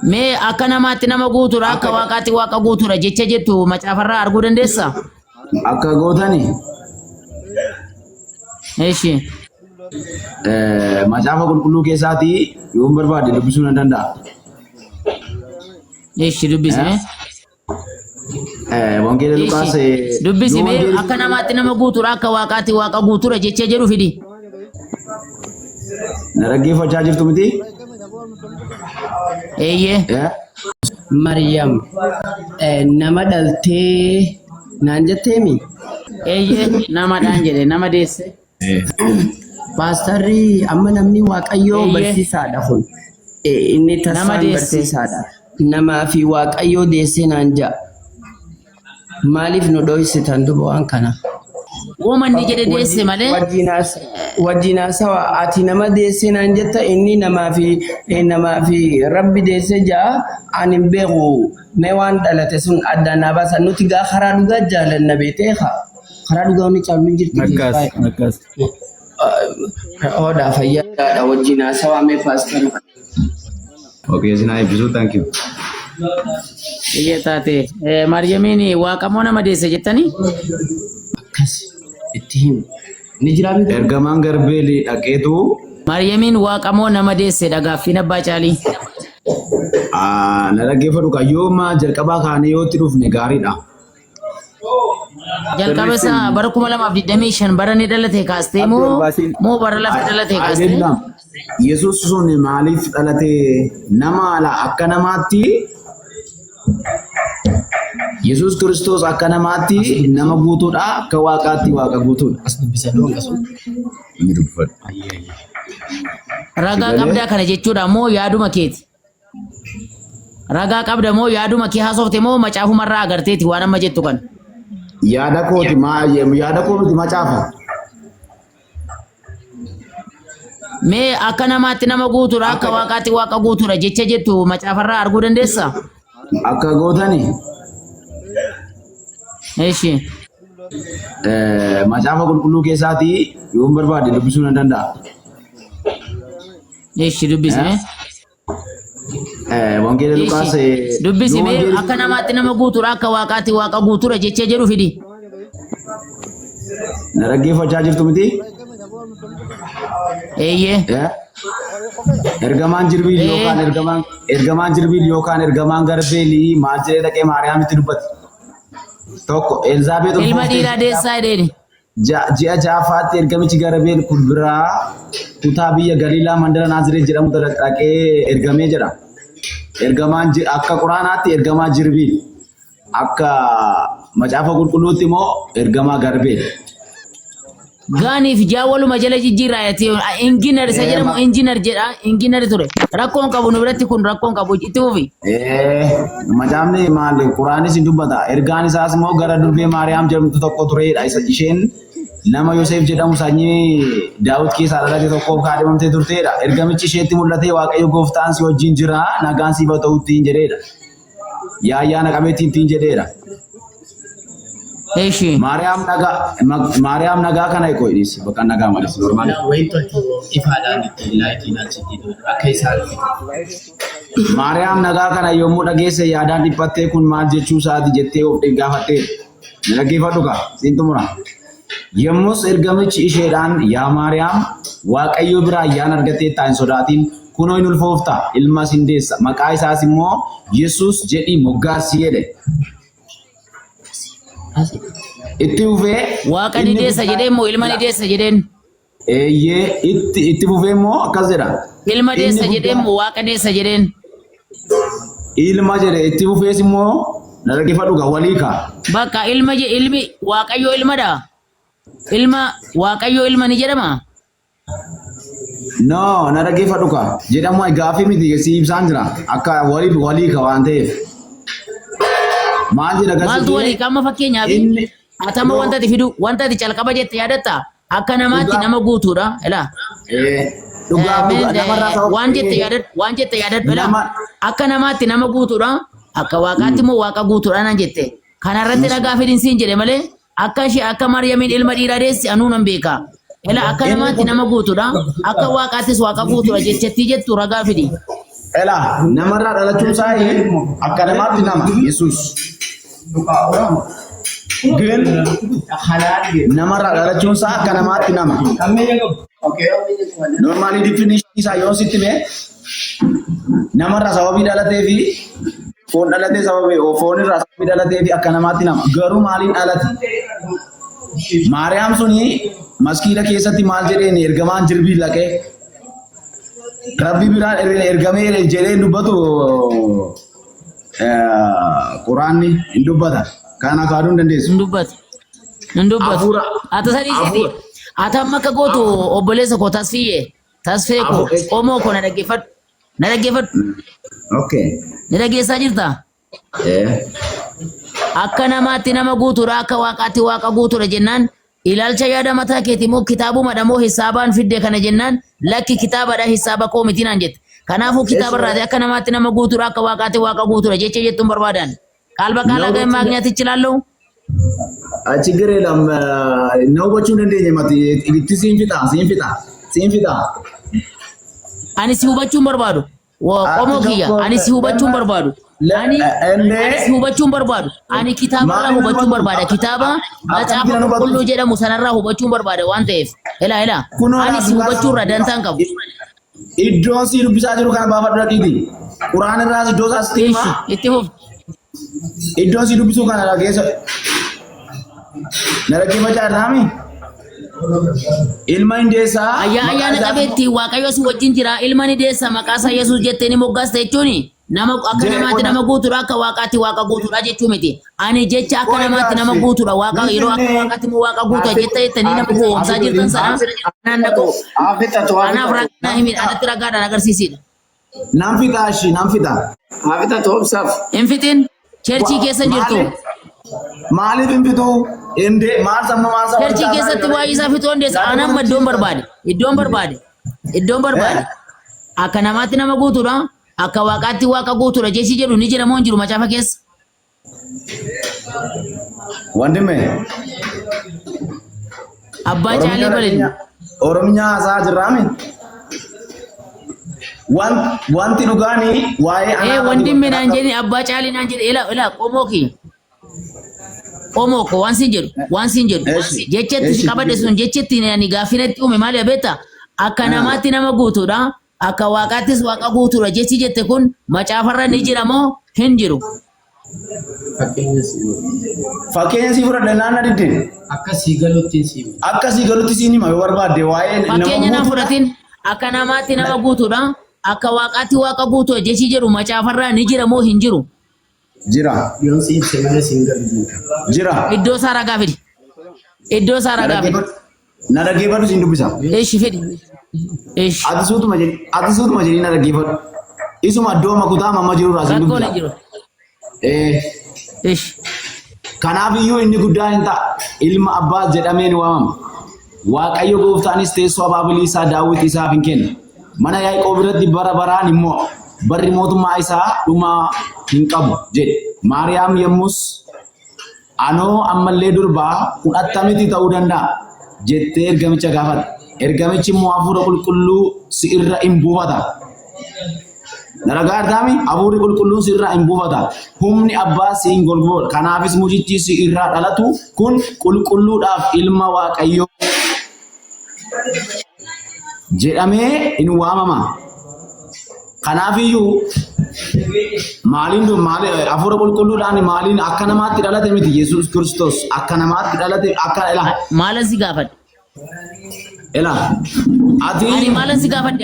Mee akka namaatti nama guutuudha akka waaqaatti waaqa guutuudha jecha jettu macaafarraa arguu dandeessaa? Akka gootani Eshi. Macaafa qulqulluu keessaatii yoon barbaade dubbisuu nan danda'a. Eshi dubbisi mee. Wangeela Luqaas Eshi dubbisi yoo mee wangeelli akka namaatti nama guutuudha akka waaqaatti waaqa guutuudha jecha jedhu fidi. Na dhaggeeffachaa jirtu miti? Eeyyee. Maryam nama dhaltee naan jetteemi? Eeyyee namadhaan jedhe nama deesse. Paastarri amma namni Waaqayyoo Eeyyee. barsiisaadha kun. Inni Nama tasaan deesse. barsiisaadha. Namaa fi Waaqayyoo deessee naan ja'a. Maaliif nu dhoysitan duba waan kana? Wooma inni jedhe deesse malee Wajjin haasawa ati nama deessee naan jetta inni namaa fi namaa fi rabbi deessee ja'a ani hin beeku mee waan dhalate sun addaan naa baasa nuti gaa karaa dhugaa jaalanna beetee haa karaa dhugaa wanni caalu hin jirti Akkas akkas. Hodhaa fayyaadha wajjin haasawaa mee paastara. Okay, isin haa eebbisu. Thank you. Biyya taate. Maariyamiin waaqa moo nama deesse jettanii? Akkas itti himi. Ni jiraa miti? Ergamaan Garbeeli dhaqeetu Maariyamiin waaqa moo nama deesse dha gaaffiin abbaa caalii. Na dhaggeeffadhu kan yooma jalqabaa kaanee yoo itti dhufne gaariidha. Jalqaba isaa bara 2025 bara inni dhalate kaastee Abdi moo ol baasiin. moo bara lafti dhalate kaastee? Ayidillam. Yesuus sun maaliif dhalate nama ala akka namaatti Yesuus Kiristoos akka namaatti nama guutuudha akka waaqaatti waaqa guutuudha. As dubbisa dhoo sun. Inni dubbifadhu. Ragaa Sigalee? qabdaa kana jechuudha moo yaaduma keeti? Ragaa qabda moo yaaduma kee haasofte moo macaafumarraa agarteeti waan amma jettu kana? Yaada kooti maa yaada koo miti macaafa. Mee akka namaatti nama guutuudha akka waaqaatti waaqa guutuudha jecha jettu macaafarraa arguu dandeessaa? Akka gootani Eshi. Macaafa qulqulluu keessaatii yoon barbaade dubbisuu nan danda'a. Eshi dubbisi mee. Wangeela Luqaas Eshi dubbisi yoo mee wangeelli akka namaatti nama guutuudha akka waaqaatti waaqa guutuudha jecha jedhu fidi. Na dhaggeeffachaa jirtu miti? Eeyyee. Ergamaan Jirbiil Ee. yookaan ergamaan Jirbiil yookaan ergamaan Garbeelii maal jedhee dhaqee Maariyaamitti dubbate? Tokko Elzaabeet Ilma ulfooftee dhiiraa deessaa jedheeni. Ji'a ja'affaatti ergamichi Garabeel kun biraa kutaa biyya Galiilaa mandara Naazireet jedhamu dhaqee ergamee jedha. Ergamaan akka Quraanaatti ergamaa Jirbiil, akka Macaafa Qulqulluutti immoo ergamaa Garbeel. Gaaniif jaa waluma jala jijjiirraa jettee injiinar isa jedhamu injiinar jedha injiinar ture. Rakkoon qabu nu biratti kun rakkoon qabu itti fufi. Macaafni maal Quraanis hin dubbata. Ergaan isaas immoo gara durbee Maariyaam jedhamtu tokko tureedha. Isa isheen nama Yoseef jedhamu sanyii Daawit keessaa dhalate tokkoof kaadhimamtee turteedha. Ergamichi isheetti mul'atee Waaqayyo gooftaan si wajjin jira nagaan siif haa ta'u ittiin jedheedha. Yaa ayyaana qabeettii ittiin jedheera. Eshi. Maariyaam nagaa Maariyaam nagaa kana eekoo dhiisi bakka nagaa malee normaali. Wayin tolchu ifaadhaan ittiin laayitiin achitti akka isaan Maariyaam nagaa kana yommuu dhageesse yaadaan dhiphattee kun maal jechuu isaati jettee of gaafatteera. Na dhaggeeffadhu kaa siin xumura. Yommus ergamichi isheedhaan yaa Maariyaam Waaqayyo biraa ayyaana argatteettaa hin sodaatin kunoo hin ulfoofta ilmas hin deessa maqaa isaas immoo Yesuus jedhii moggaasi jedhe. Itti fufee Waaqa ni inni deessa guddaa jedheen moo ilma ni deessa jedheen? Eeyyee itti fufee immoo akkas jedha. Ilma Inni deessa jedheen guddaa moo waaqa deessa jedheen? Ilma jedhe itti fufees immoo na dhaggeeffadhu gaa walii kaa. Bakka ilma ilmi waaqayyoo ilmadha. Ilma waaqayyoo ilma ni jedhama. No na dhaggeeffadhu kaa jedhamu gaaffii miti si ibsaan jira akka walii walii ka waan ta'eef. Maal jedha Maaltu walii gasitti qaama fakkeenyaaf inni atama no wanta ati fidu wanta ati calqaba jette yaadatta akka namaatti dhugaa nama guutuudha ilaa. Dhugaa dhugaa namarraa sababa Waan jette yaadadhu waan jette yaadadhu ilaa nama akka namaatti nama guutuudha akka waaqaatti immoo waaqa guutuudha naan jette kana irratti ragaa fidin siin jedhe malee akka ishee akka Maariyamiin ilma dhiiraa deessi anuu nan beeka ilaa akka inni namaatti nama guutuudha akka waaqaattis waaqa guutuudha jechattii jettu ragaa fidi. Elaa namarraa dhalachuun isaa akka namaatti nama Yesuus. Gin namarraa dhalachuun isaa akka namaatti nama. Normally definition isaa yoo sitti hime, namarraa sababii dhalatee fi foon dhalatee, sababii foon irraa sababii dhalatee fi akka namaatti nama. Garuu maaliin dhalate? Maariyaam suni maskiila keessatti maal jedheen ergamaan jirbii laqee Rabbi biraan ergamee jedhee dubbatu, Quraanni hin dubbata. Kana kaaduu hin dandeessu. Hin dubbatu. Hin dubbatu. Ata sadii siiti. Ati amma akka gootu, obboleessa koo Tasfiyyee. Tasfee koo, qomoo koo, na dhaggeeffadhu. Na dhaggeeffadhu. Okay. Na dhaggeessaa jirtaa? Eh. Akka namaatti nama guutuudha, akka waaqaatti waaqa guutuudha jennaan, ilaalcha yaada mataa keeti moo kitaabumadha moo hisaabaan fidde kana jennaan, lakki kitaabadha, hisaaba koo miti naan jette. Kanaafuu kitaaba irraati akka namaatti nama guutuudha, akka waaqaatti waaqa guutuudha jecha jettuun barbaadan. ቃል በቃል ማግኘት እችላለሁ። ችግር የለም። Na hubachuu hin dandeenye mati itti siin fixa, siin fixa, siin fixa. Ani si hubachuu hin barbaadu. Qomoo kiyya, ani si hubachuu hin barbaadu. Ani ani si hubachuu hin barbaadu. Ani kitaaba irraa hubachuu barbaada. Kitaaba Macaafa Qulqulluu jedhamu sanarraa hubachuu barbaada waan ta'eef. Ilaa, ilaa. Kunoo Ani si hubachuu irraa dantaan qabu. Iddoon si dubbisaa jiru kana baafadhu dhaqiiti. Quraan irraas iddoo isaas itti Ishi himaa. itti fufi. Iddoon si dubbisuu kana dhageessa. Na dhaggeeffachaa jirtaami? Ilma hindeessaa. Ayyaa ayyaana qabeetti Waaqayyo si wajjin jira. Ilma ni deessa, maqaa isaa Yesuus jettee ni moggaasta jechuun nama akka namaatti nama guutuudha, akka waaqaatti waaqa guutuudha jechuu miti. Ani jecha akka namaatti nama guutuudha, waaqa yeroo akka waaqaatti immoo waaqa guutuudha jetta jettanii nama gowwoomsaa jirtan sana anaan naqu. Haa fixatu, haa Anaaf fixatu. ragaa himin, anatti ragaadhaan agarsiisidha. Nan fixa ishii, nan fixa. Haa fixatu, obsaaf. Hin fixin, churchii keessa jirtu. Maaliif hin fixuu? Indee maal sammuu maal sababa Churchii keessatti waa'ee isaa fixuu dandeessa. Anaan amma iddoon barbaade. Iddoon barbaade. Iddoon barbaade. Akka namaatti nama guutuudha. Akka waaqaatti waaqa guutuudha jechi jedhu ni jira moo hin jiru macaafa keessa? Wandime. Abbaa caalee balin. Oromiyaa haasaa jirraami. Wanti dhugaanii waa'ee Ee, wandimmi naan jedhin, abbaa caalii naan jedhi. Ila, ila, qomoo kiyya. Qomoo koo, waan siin jedhu, waan siin jedhu. Eeshi. Jecha itti si Eeshi. qabadhe sun, jecha itti ani gaaffiin uume maali beektaa? Akka namaatti nama guutuudha. Akka waaqaattis waaqa guutuudha jechi jette kun macaafarra ni jira moo hin jiru? Fakkeenya si Fakkeenya sii fudhadhe naan na diddeen. Akka sii galutti si hima. Akka sii galutti siin hima yoo barbaadde, waa'ee nama Fakkeenya naan guutuudha. fudhatin. Akka namaatti nama guutuudha. Akka waaqaatti waaqa guutuudha jechi jedhu macaafarraa ni jira moo hin jiru? Jira. Yoon si ibse malee siin galu jechuudha. Jira. Iddoo isaa ragaa fidi. Iddoo isaa Na ragaa fidi. dhaggeeffadhu. Na dhaggeeffadhu, siin dubbisa. Eshi, fidi. Eshi. Ati suutuma jedhi, ati suutuma jedhii na dhaggeeffadhu. Isuma iddoo makutaa mamma jiru irraa siin Rakkoon dubbisa. hin jiru. Eh, Eshi. Kanaaf iyyuu inni guddaa hin ta'a. Ilma Abbaas jedhamee ni waamama. Waaqayyo gooftaanis teessoo abaabilii isaa Daawit isaaf hin kenna. Mana Yaaqoob irratti bara baraan immoo barri mootummaa isaa dhuma hin qabu jedhe. Maariyaam yommus, "Anoo ammallee durbaa, kun attamitti ta'uu danda'a?" jettee ergamicha gaafatte. Ergamichi immoo, "Hafuura qulqulluu si irra in buufata. Dalagaa argaami, hafuurri qulqulluun si irraa hin buufata. Humni abbaa si hin golgoodha. Kanaafis mucichi si irraa dhalatu kun qulqulluudhaaf ilma Waaqayyoo jedhamee in waamama." Kanaafiyyuu maaliin maali hafuura qulqulluudhaan maaliin akka namaatti dhalate miti Yesuus Kiristoos, akka namaatti dhalate akka ila Maalan si gaafadhe? ila ati Ani maalan si gaafadhe?